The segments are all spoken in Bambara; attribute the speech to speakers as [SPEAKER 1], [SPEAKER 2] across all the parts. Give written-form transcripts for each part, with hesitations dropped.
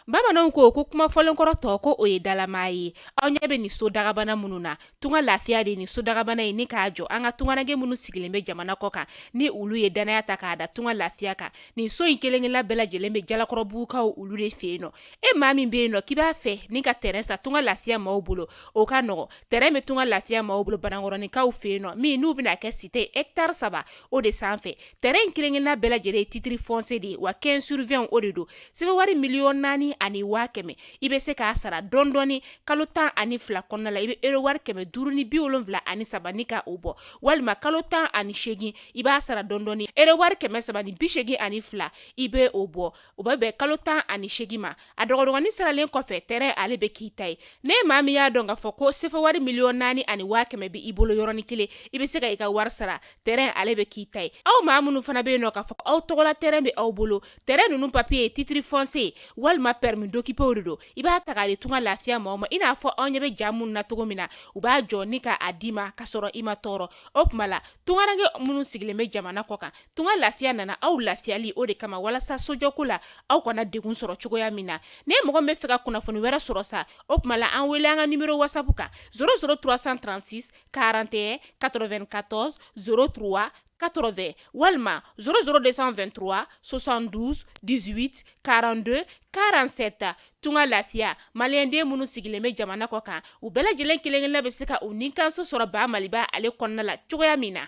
[SPEAKER 1] Bamananw ko kuma fɔlenkɔrɔ tɔ ko o ye dalama ye. Aw ɲɛ bɛ nin so dagabana minnu na, Tunga Lafiya de nin so dagabana in ni k'a jɔ an ka tungaranke minnu sigilen bɛ jamana kɔ kan, ni olu ye dannaya ta k'a da Tunga Lafiya kan. Nin so in kelenkelenna bɛɛ lajɛlen bɛ Jalakɔrɔbugukaw olu de fɛ yen nɔ. E maa min bɛ yen nɔ k'i b'a fɛ ni ka terrain san Tunga Lafiya maaw bolo, o ka nɔgɔ. Terrain bɛ Tunga Lafiya maaw bolo Banankɔrɔninkaw fɛ yen nɔ, min n'u bɛna kɛ cité hectare 3 o de sanfɛ. Terrain in kelenkelenna bɛɛ lajɛlen ye titre foncier de ye, wa 15 sur 20 o de don. CFA wari 4,100,000, i bɛ se k'a sara dɔɔni dɔɔni kalo 12 kɔnɔna la. I bɛ euro wari 573 ni ka o bɔ, walima kalo 18 i b'a sara dɔɔni dɔɔni, euro wari 382 i bɛ o bɔ. O bɛ bɛn kalo 18 ma. A dɔgɔdɔgɔnin saralen kɔfɛ, terrain ale bɛ k'i ta ye. Ne maa min y'a dɔn k'a fɔ ko CFA wari 4,100,000 bɛ i bolo yɔrɔnin kelen, i bɛ se ka i ka wari sara, terrain ale bɛ k'i ta ye. Aw maa minnu fana bɛ yen nɔ k'a fɔ aw tɔgɔla terrain bɛ aw bolo, terrain ninnu papier ye titre foncier walima permis d'occuper de don, i b'a ta k'a di Tunga Lafiya maaw ma. I n'a fɔ aw ɲɛ bɛ ja minnu na cogo min na, u b'a jɔ ni k'a d'i ma ka sɔrɔ i ma tɔɔrɔ. O tuma la, tungaranke minnu sigilen bɛ jamana kɔ kan, Tunga Lafiya nana aw lafiyali o de kama, walasa sojɔko la aw kana degun sɔrɔ cogoya min na. Ni mɔgɔ min bɛ fɛ ka kunnafoni wɛrɛ sɔrɔ sa, o tuma la an wele an ka numéro WhatsApp kan 00 336 41 94 03 80 walima 00 223 72 18 42 47. Tunga Lafiya, maliyɛnden minnu sigilen bɛ jamana kɔ kan, u bɛɛ lajɛlen kelen-kelenna bɛ se ka u nikanso sɔrɔ ba Maliba ale kɔnɔna la cogoya min na.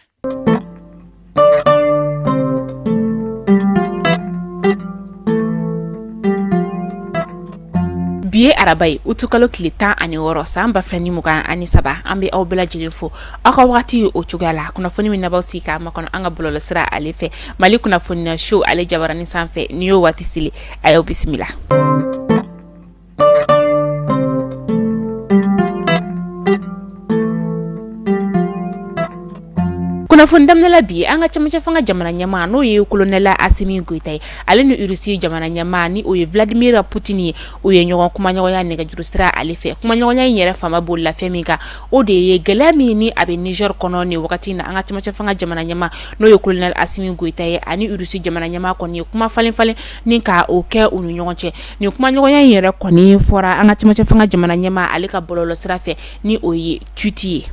[SPEAKER 1] Bi ye araba ye, utukalo tile 16 san 2023. An bɛ aw bɛɛ lajɛlen fo aw ka waati o cogoya la. Kunnafoni min n'aw sigi k'a makɔnɔ an ka bɔlɔlɔsira ale fɛ, Mali kunnafoniya so ale jabaranin sanfɛ, nin y'o waati seli. A y'aw bisimila. Kunnafoni daminɛ la bi, an ka cɛmancɛ fanga jamana ɲɛmaa, n'o ye kolonɛli Asimi Goyita ye, ale ni Irisi jamana ɲɛmaa, ni o ye Vladimir Poutine ye, u ye ɲɔgɔn kumaɲɔgɔnya nɛgɛjuru sira ale fɛ. Kumaɲɔgɔnya in yɛrɛ fanba bolila fɛn min kan, o de ye gɛlɛya min ni a bɛ Niger kɔnɔ nin wagati in na. An ka cɛmancɛ fanga jamana ɲɛmaa, n'o ye kolonɛli Asimi Goyita ye, ani Irisi jamana ɲɛmaa kɔni ye kuma falen falen ni ka o kɛ u ni ɲɔgɔn cɛ. Nin kumaɲɔgɔnya in yɛrɛ kɔni fɔra an ka cɛmancɛ fanga jamana ɲɛmaa ale ka bɔlɔlɔ sira fɛ, ni o ye tweet ye.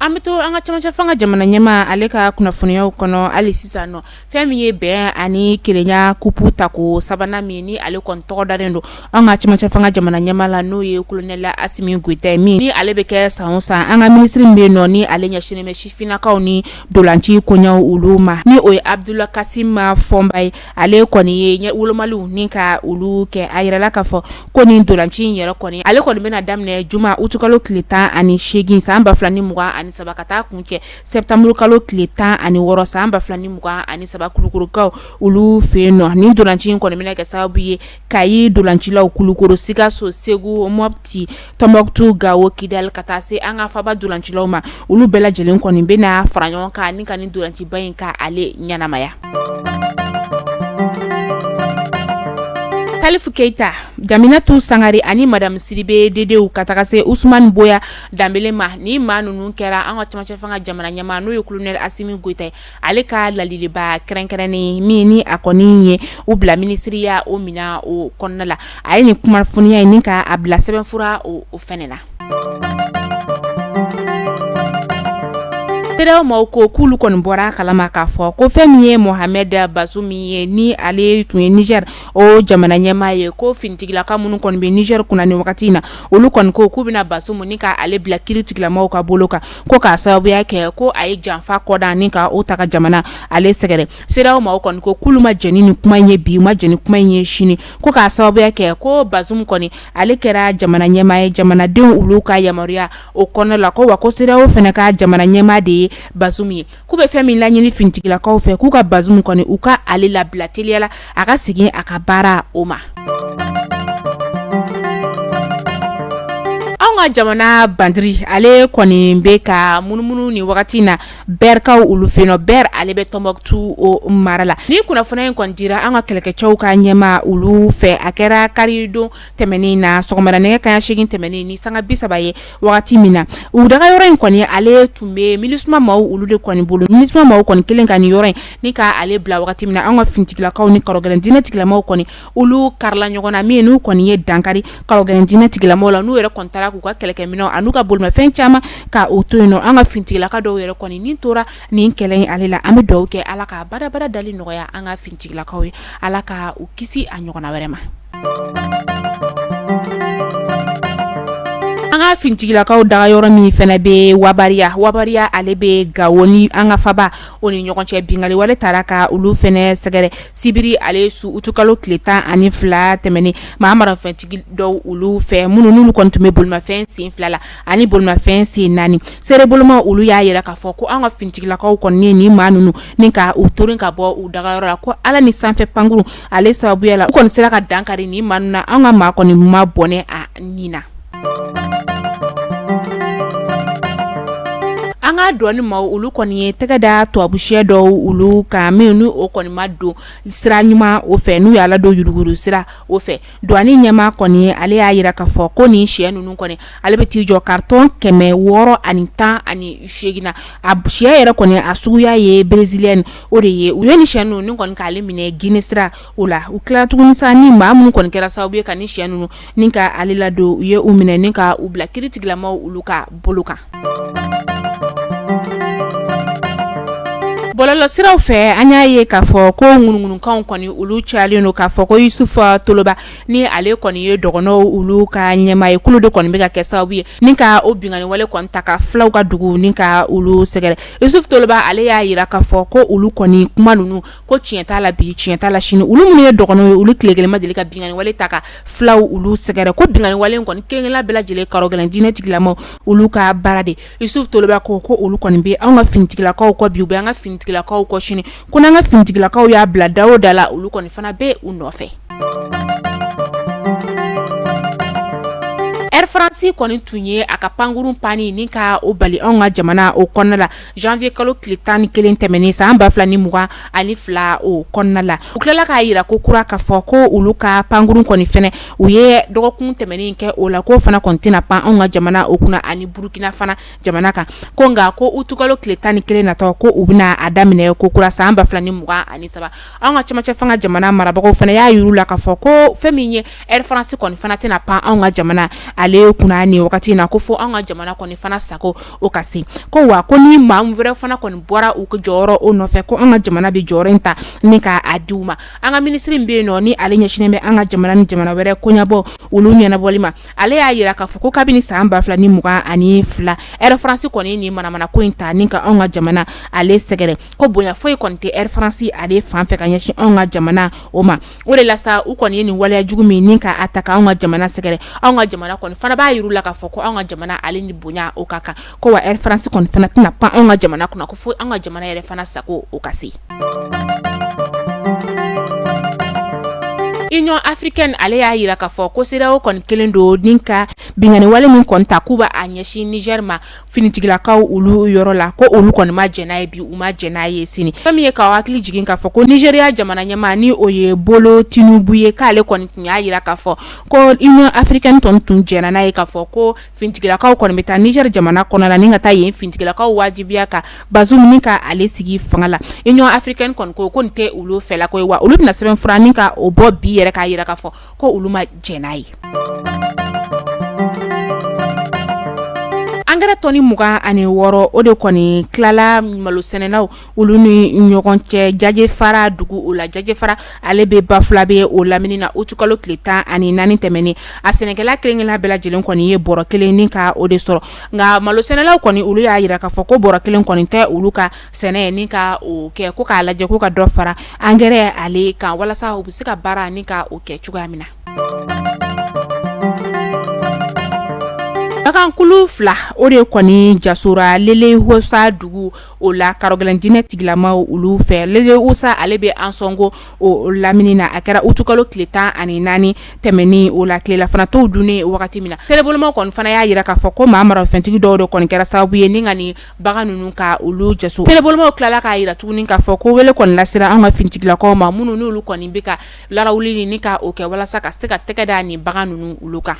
[SPEAKER 1] An bɛ to an ka cɛmancɛ fanga jamana ɲɛmaa ale ka kunnafoniyaw kɔnɔ hali sisan nɔ. Fɛn min ye bɛn ani kelenya kupu tako sabanan min ni ale kɔni tɔgɔ dalen don an ka cɛmancɛ fanga jamana ɲɛmaa la, n'o ye kolonɛli Asimi Goyita ye, min ni ale bɛ kɛ san o san, an ka minisiri min bɛ yen nɔ ni ale ɲɛsinnen bɛ sifinnakaw ni ntolanci koɲɛw olu ma, ni o ye Abudula Kasim Fɔnba ye, ale kɔni ye wolomaliw ni ka olu kɛ. A yirala k'a fɔ ko nin ntolanci in yɛrɛ kɔni, ale kɔni bɛna daminɛ juma utukalo tile 18 san 2023 ka taa kuncɛ sɛtanburukalo tile 16 san 2023 Kulukorokaw olu fɛ yen nɔ. Nin ntolanci in kɔni bɛna kɛ sababu ye Kayi ntolancilaw, Kulukoro, Sikaso, Segu, Mɔpti, Tɔnbɔkutu, Gawo, Kidali, ka taa se an ka faba ntolancilaw ma, olu bɛɛ lajɛlen kɔni bɛna fara ɲɔgɔn kan ni ka nin ntolanciba in ka ale ɲɛnamaya. Talifu Keyita, Jaminatu Sangare ani Madamu Sidibe Dedew, ka taga se Usumani Boya Danbele ma, ni maa ninnu kɛra an ka cɛmancɛ fanga jamana ɲɛmaa, n'o ye kolonɛli Asimi Goyita ye, ale ka ladiliba kɛrɛnkɛrɛnnen min ni a kɔni ye u bila minisiriya o minɛn o kɔnɔna la. A ye nin kunnafoniya in ni ka a bila sɛbɛnfura o fɛnɛ na. CEDEAO maaw ko k'olu kɔni bɔra a kalama k'a fɔ ko fɛn min ye Mohamed Bazoum ye, ni ale tun ye Niger o jamana ɲɛmaa ye, ko finitigilaka minnu kɔni bɛ Niger kunna nin wagati in na, olu kɔni ko k'u bɛna Bazoum ni ka ale bila kiiritigilamaw ka bolo kan, ko k'a sababuya kɛ ko a ye janfa kɔdan ni ka o ta ka jamana ale sɛgɛrɛ. CEDEAO maaw kɔni ko k'olu ma jɛn ni nin kuma in ye bi, u ma jɛn ni kuma in ye sini, ko k'a sababuya kɛ ko Bazoum kɔni ale kɛra jamana ɲɛmaa ye jamanadenw olu ka yamaruya o kɔnɔna la, ko wa ko CEDEAO fana ka jamana ɲɛmaa de ye Bazoum ye. K'u bɛ fɛn min laɲini finitigilakaw fɛ, k'u ka Bazoum kɔni u ka ale labila teliya la, a ka segin a ka baara o ma. Anw Anw ka jamana bandiri ale kɔni bɛ ka munumunu ni wagati na Bɛrikaw olu fɛ yen nɔ. Bɛr ale bɛ Tɔnbɔkutu o mara la. Ni kunnafoniya in kɔni dira an ka kɛlɛkɛcɛw ka ɲɛmaa olu fɛ, a kɛra karidon tɛmɛnen na sɔgɔmada nɛgɛ kanɲɛ 8 tɛmɛnen ni sanga 30 ye wagati min na. U dagayɔrɔ in kɔni ale tun bɛ MINUSMA maaw olu de kɔni bolo. MINUSMA maaw kɔni kelen ka nin yɔrɔ in ni ka ale bila wagati min na, an ka finitigilakaw ni karɔgɛlɛn diinɛ tigilamaw kɔni olu karila ɲɔgɔn na, min n'u kɔni ye dankari karɔgɛlɛn diinɛ tigilamaw la, n'u yɛrɛ kɔni taara k'u ka kɛlɛkɛminɛnw an'u ka bolimafɛn caman ka o to yen nɔ. An ka finitigilaka dɔw yɛrɛ kɔni ni tora nin kɛlɛ in ale la. An bɛ dugawu kɛ Ala ka badabada dali nɔgɔya an ka finitigilakaw ye, Ala ka u kisi a ɲɔgɔnna wɛrɛ ma. An ka finitigilakaw dagayɔrɔ min fana bɛ Wabariya, Wabariya ale bɛ Gawo ni an ka faba o ni ɲɔgɔn cɛ, binkanni wale taara ka olu fana sɛgɛrɛ sibiri ale su utukalo tile 12 tɛmɛnen, maa marifɛntigi dɔw olu fɛ minnu n'olu kɔni tun bɛ bolimafɛn sen 2 la ani bolimafɛn sen 4. Seereboloma olu y'a yira k'a fɔ ko an ka finitigilakaw kɔni ni maa ninnu ni ka u torin ka bɔ u dagayɔrɔ la, ko Ala ni sanfɛ pankuru ale sababuya la, u kɔni sera ka dankari ni maa ninnu na. An ka maa kɔni ma bɔnɛ a ni na. An ka douane maaw olu kɔni ye tɛgɛ da tubabu sɛ dɔw olu kan, min ni o kɔni ma don sira ɲuman o fɛ, n'u y'a ladon yuruguyurugu sira o fɛ. Douane ɲɛmaa kɔni ale y'a yira k'a fɔ ko nin sɛ ninnu kɔni ale bɛ t'i jɔ carton 618 na. A sɛ yɛrɛ kɔni a suguya ye brésilienne o de ye. U ye nin sɛ ninnu kɔni k'ale minɛ Guinée sira o la. U tila tuguni sa ni maa minnu kɔni kɛra sababu ye ka ni sɛ ninnu ni ka ale ladon, u ye u minɛ ni ka u bila kiiritigilamaw olu ka bolo kan. Bɔlɔlɔsiraw fɛ, an y'a ye k'a fɔ ko ŋunuŋunukanw kɔni olu cayalen don k'a fɔ ko Yusufu Toloba ni ale kɔni ye dɔgɔnɔw olu ka ɲɛmaa ye, k'olu de kɔni bɛ ka kɛ sababu ye ni ka o binkanni wale kɔni ta ka fulaw ka dugu ni ka olu sɛgɛrɛ. Yusufu Toloba ale y'a yira k'a fɔ ko olu kɔni kuma ninnu ko tiɲɛ t'a la bi, tiɲɛ t'a la sini. Olu minnu ye dɔgɔnɔw ye, olu tile kelen ma deli ka binkanni wale ta ka fulaw olu sɛgɛrɛ, ko binkanni wale kɔni kelen-kelenna bɛɛ lajɛlen karɔgɛlɛn diinɛ tigilamaw olu ka baara de. Yusufu Toloba ko ko olu kɔni bɛ anw ka finitigilakaw kɔ bi, u bɛ an ka finitigilakaw kɔ sini, ko n'an ka finitigilakaw y'a bila da o da la, olu kɔni fana bɛ u nɔfɛ. Air France kɔni tun ye a ka pankurun panni ni ka o bali anw ka jamana o kɔnɔna la janvier kalo tile 11 tɛmɛnen san 2022 o kɔnɔna la. U tilala k'a yira ko kura k'a fɔ ko olu ka pankurun kɔni fɛnɛ u ye dɔgɔkun tɛmɛnen kɛ o la, k'o fana kɔni tɛna pan anw ka jamana o kunna ani Burukina fana jamana kan, ko nka ko utukalo tile 11 natɔ ko u bɛna a daminɛ ko kura san 2023. Anw ka cɛmancɛ fanga jamana marabagaw fana y'a yir'u la k'a fɔ ko fɛn min ye Air France kɔni fana tɛna pan anw ka jamana ale kunna nin wagati in na, ko fo anw ka jamana kɔni fana sago o ka se, ko wa ko ni maa wɛrɛ fana kɔni bɔra u ka jɔyɔrɔ o nɔfɛ, ko an ka jamana bɛ jɔyɔrɔ in ta ni k'a di u ma. An ka minisiri min bɛ yen nɔ ni ale ɲɛsinnen bɛ an ka jamana ni jamana wɛrɛ koɲɛbɔ olu ɲɛnabɔli ma, ale y'a yira k'a fɔ ko kabini san 2022 Air France kɔni ni manamana ko in ta ni ka anw ka jamana ale sɛgɛrɛ, ko bonya foyi kɔni tɛ Air France ale fan fɛ ka ɲɛsin anw ka jamana o ma. O de la sa, u kɔni ye nin waleya jugu min ni k'a ta ka anw ka jamana sɛgɛrɛ, anw ka jamana kɔni fana b'a yir'u la k'a fɔ ko anw ka jamana ale ni bonya o ka kan, ko wa Air France kɔni fana tɛna pan anw ka jamana kunna, ko fo anw ka jamana yɛrɛ fana sago o ka se. Union africaine ale y'a yira k'a fɔ ko CEDEAO kɔni kelen don ni ka binkanni wale min kɔni ta k'u b'a ɲɛsin Niger ma finitigilakaw olu yɔrɔ la, ko olu kɔni ma jɛn n'a ye bi, u ma jɛn n'a ye sini. Fɛn min ye k'aw hakili jigin k'a fɔ ko Nigeria jamana ɲɛmaa ni o ye Bola Tinubu ye, k'ale kɔni tun y'a yira k'a fɔ ko Union africaine tɔn tun jɛnna n'a ye k'a fɔ ko finitigilakaw kɔni bɛ taa Niger jamana kɔnɔ la ni ka taa yen finitigilakaw wajibiya ka Bazoum ni ka ale sigi fanga la. Union africaine kɔni ko nin tɛ olu fɛla ko ye, wa olu bɛna sɛbɛnfura ni ka o bɔ bi yɛrɛ k'a yira k'a fɔ ko olu ma jɛn n'a ye. Angɛrɛ tɔni 26 o de kɔni tilala malosɛnɛnaw olu ni ɲɔgɔn cɛ Jajefara dugu o la. Jajefara ale bɛ Bafulabe o lamini na utukalo tile 14 tɛmɛnen. A sɛnɛkɛla kelen-kelenna bɛɛ lajɛlen kɔni ye bɔrɔ kelen ni ka o de sɔrɔ, nka malosɛnɛlaw kɔni olu y'a yira k'a fɔ ko bɔrɔ kelen kɔni tɛ olu ka sɛnɛ ni ka o kɛ, ko k'a lajɛ ko ka dɔ fara angɛrɛ ale kan walasa u bɛ se ka baara ni ka o kɛ cogoya min na. Bagan Bagankulu 2 o de kɔni jasora Lelehosa dugu o la karɔgɛlɛn diinɛ tigilamaw olu fɛ. Lelehosa ale bɛ Ansɔngo o lamini na. A kɛra utukalo tile 14 tɛmɛnen o la, tilelafanatɔw dunnen wagati min na. Teleboloma kɔni fana y'a jira k'a fɔ ko maa marafɛntigi dɔw de kɔni kɛra sababu ye ni ka nin bagan ninnu ka olu jaso. Telebolomaw tilala k'a jira tuguni k'a fɔ ko wele kɔni lasera an ka finitigilakaw ma, minnu n'olu kɔni bɛ ka larawuli ni ka o kɛ walasa ka se ka tɛgɛ da nin bagan ninnu olu kan.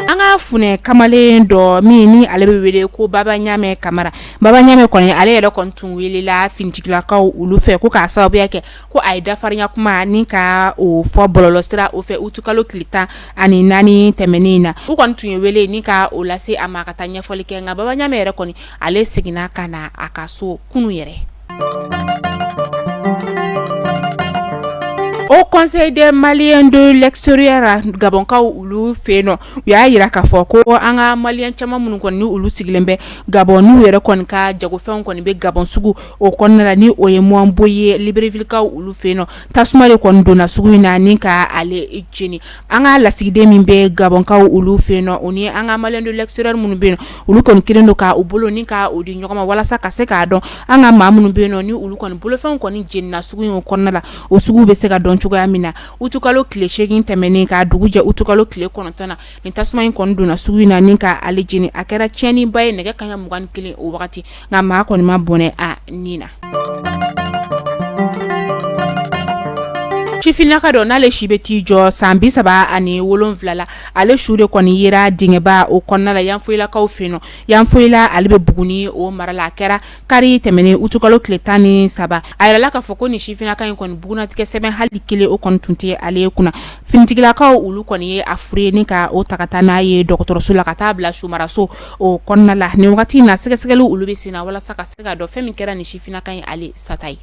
[SPEAKER 1] An ka funɛ kamalen dɔ min ni ale bɛ wele ko Baba Ɲamɛ Kamara. Baba Ɲamɛ kɔni ale yɛrɛ kɔni tun welela finitigilakaw olu fɛ ko k'a sababuya kɛ ko a ye dafarinya kuma ni ka o fɔ bɔlɔlɔsira o fɛ utukalo tile 14 tɛmɛnen in na. U kɔni tun ye wele ni ka o lase a ma ka taa ɲɛfɔli kɛ, nka Baba Ɲamɛ yɛrɛ kɔni ale seginna ka na a ka so kunun yɛrɛ. Haut Conseil des Maliens de l'extérieur Gabɔnkaw olu fɛ yen nɔ, u y'a jira k'a fɔ ko an ka maliyɛn caman minnu kɔni ni olu sigilen bɛ Gabɔn, n'u yɛrɛ kɔni ka jagofɛnw kɔni bɛ Gabɔn sugu o kɔnɔna la, ni o ye Muwanbo ye Librevillekaw olu fɛ yen nɔ, tasuma de kɔni donna sugu in na ni ka ale jeni. An ka lasigiden min bɛ Gabɔnkaw olu fɛ yen nɔ, o ni an ka Maliens de l'extérieur minnu bɛ yen nɔ, olu kɔni kɛlen don ka u bolo ni ka o di ɲɔgɔn ma walasa ka se k'a dɔn an ka maa minnu bɛ yen nɔ, ni olu kɔni bolofɛnw kɔni jenina sugu in kɔnɔna la, o sugu bɛ se ka dɔn cogoya min na. Utukalo tile 8 tɛmɛnen ka dugu jɛ utukalo tile 9 na, nin tasuma in kɔni donna sugu in na ni ka ale jeni. A kɛra tiɲɛniba ye nɛgɛ kanɲɛ 21 o wagati, nka maa kɔni ma bɔnɛ a ni na. Sifinnaka dɔ n'ale si bɛ t'i jɔ san 37 la, ale su de kɔni yera dingɛba o kɔnɔna la Yanfoyilakaw fɛ yen nɔ. Yanfoyila ale bɛ Buguni o mara la. A kɛra kari tɛmɛnen utukalo tile 13. A yirala k'a fɔ ko nin sifinnaka in kɔni bugunnatigɛ sɛbɛn hali kelen o kɔni tun tɛ ale kunna. Finitigilakaw olu kɔni ye a fure ni ka o ta ka taa n'a ye dɔgɔtɔrɔso la ka taa bila sumaraso o kɔnɔna la. Nin wagati in na, sɛgɛsɛgɛliw olu bɛ sen na walasa ka se ka dɔn fɛn min kɛra nin sifinnaka in ale sata ye.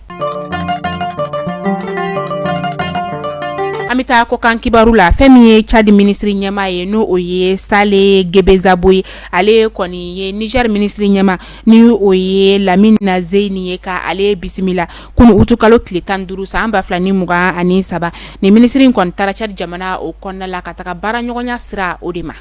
[SPEAKER 1] An bɛ taa kɔkan kibaru la. Fɛn min ye Tchad minisiri ɲɛmaa ye, n'o o ye Saleh Gebezabo ye, ale kɔni ye Niger minisiri ɲɛmaa, ni o ye Lamine Zeine ye, ka ale bisimila kunun utukalo tile 15 san 2023. Nin minisiri in kɔni taara Tchad jamana o kɔnɔna la ka taga baara ɲɔgɔnya sira o de ma.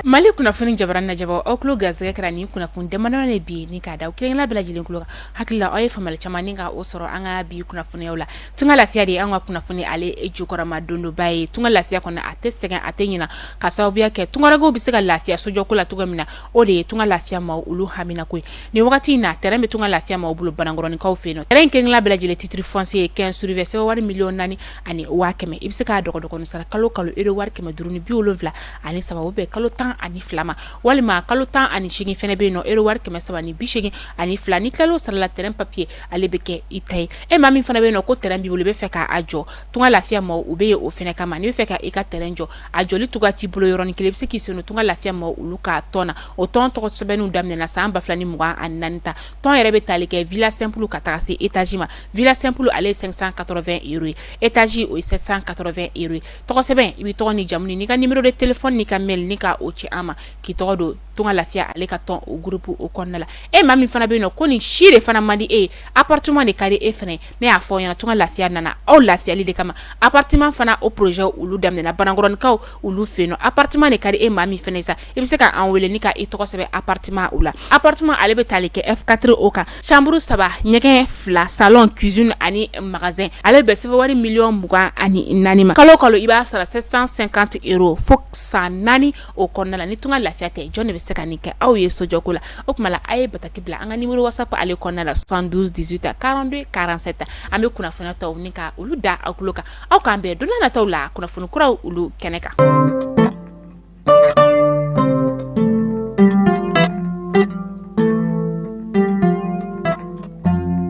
[SPEAKER 1] Mali kunnafoni jabaranin lajɛbaaw, aw tulo garisɛgɛ kɛra nin kunnafoni damadɔ de bi ni k'a da aw kelenkelenna bɛɛ lajɛlen tulo kan. Hakili la aw ye faamuyali caman ni ka o sɔrɔ an ka bi kunnafoniyaw la. Tunga lafiya de ye an ka kunnafoni ale jukɔrɔma dondoba ye. Tunga lafiya kɔni a tɛ sɛgɛn, a tɛ ɲina, ka sababuya kɛ tungarankew bɛ se ka lafiya sojɔko la cogo min na, o de ye tunga lafiya maaw olu haminako ye. Nin wagati in na, terrain bɛ tunga lafiya maaw bolo Banankɔrɔninkaw fɛ yen nɔ. Terrain kelenkelenna bɛɛ lajɛlen titre foncier ye 15 sur 20, sɛbɛn wari 4,100,000. I bɛ se k'a dɔgɔdɔgɔnin sara kalo kalo euro wari 573, o bɛ kalo 12 ma, walima kalo 18 fana bɛ yen nɔ, euro wari 382. N'i tilal'o sara la, terrain papier ale bɛ kɛ i ta ye. E maa min fana bɛ yen nɔ ko terrain b'i bolo, i bɛ fɛ k'a jɔ, tunga lafiya maaw u bɛ yen o fana kama. N'i bɛ fɛ ka i ka terrain jɔ, a jɔli cogoya t'i bolo yɔrɔnin kelen, i bɛ se k'i sen don tunga lafiya maaw olu ka tɔn na. O tɔn tɔgɔ sɛbɛnniw daminɛna san 2024 ta. Tɔn yɛrɛ bɛ tali kɛ villa simple ka taga se étage ma. Villa simple ale ye 580 euros ye, étage o ye 780 euros ye. Tɔgɔ sɛbɛn, i b'i tɔgɔ ni jamu n'i ka numéro de téléphone n'i ka mail ni ka o ci an ma, k'i tɔgɔ don tunga lafiya ale ka tɔn o groupe o kɔnɔna la. E maa min fana bɛ yen nɔ ko nin si de fana man di e ye, appartement de ka di e fana ye, ne y'a fɔ aw ɲɛna, tunga lafiya nana aw lafiyali de kama. Appartement fana o projet olu daminɛna Banankɔrɔninkaw olu fɛ yen nɔ. Appartement de ka di e maa min fana ye sa, i bɛ se ka an wele ni ka i tɔgɔ sɛbɛn appartement o la. Appartement ale bɛ tali kɛ F4 o kan, chambre 3, ɲɛgɛn 2, salon, cuisine ani magasin. Ale bɛ sɛbɛn wari 24,000,000 ma. Kalo kalo i b'a sara 750 euros fo san 4 o kɔnɔna la. Ni tunga lafiya tɛ, jɔn de bɛ se ka nin kɛ aw ye sojɔko la? O tuma la, a ye bataki bila an ka numéro WhatsApp ale kɔnɔna la, 72 18 42 47. An bɛ kunnafoniya tɔw ni ka olu da aw tulo kan. Aw k'an bɛn don nataw la kunnafoni kuraw olu kɛnɛ kan.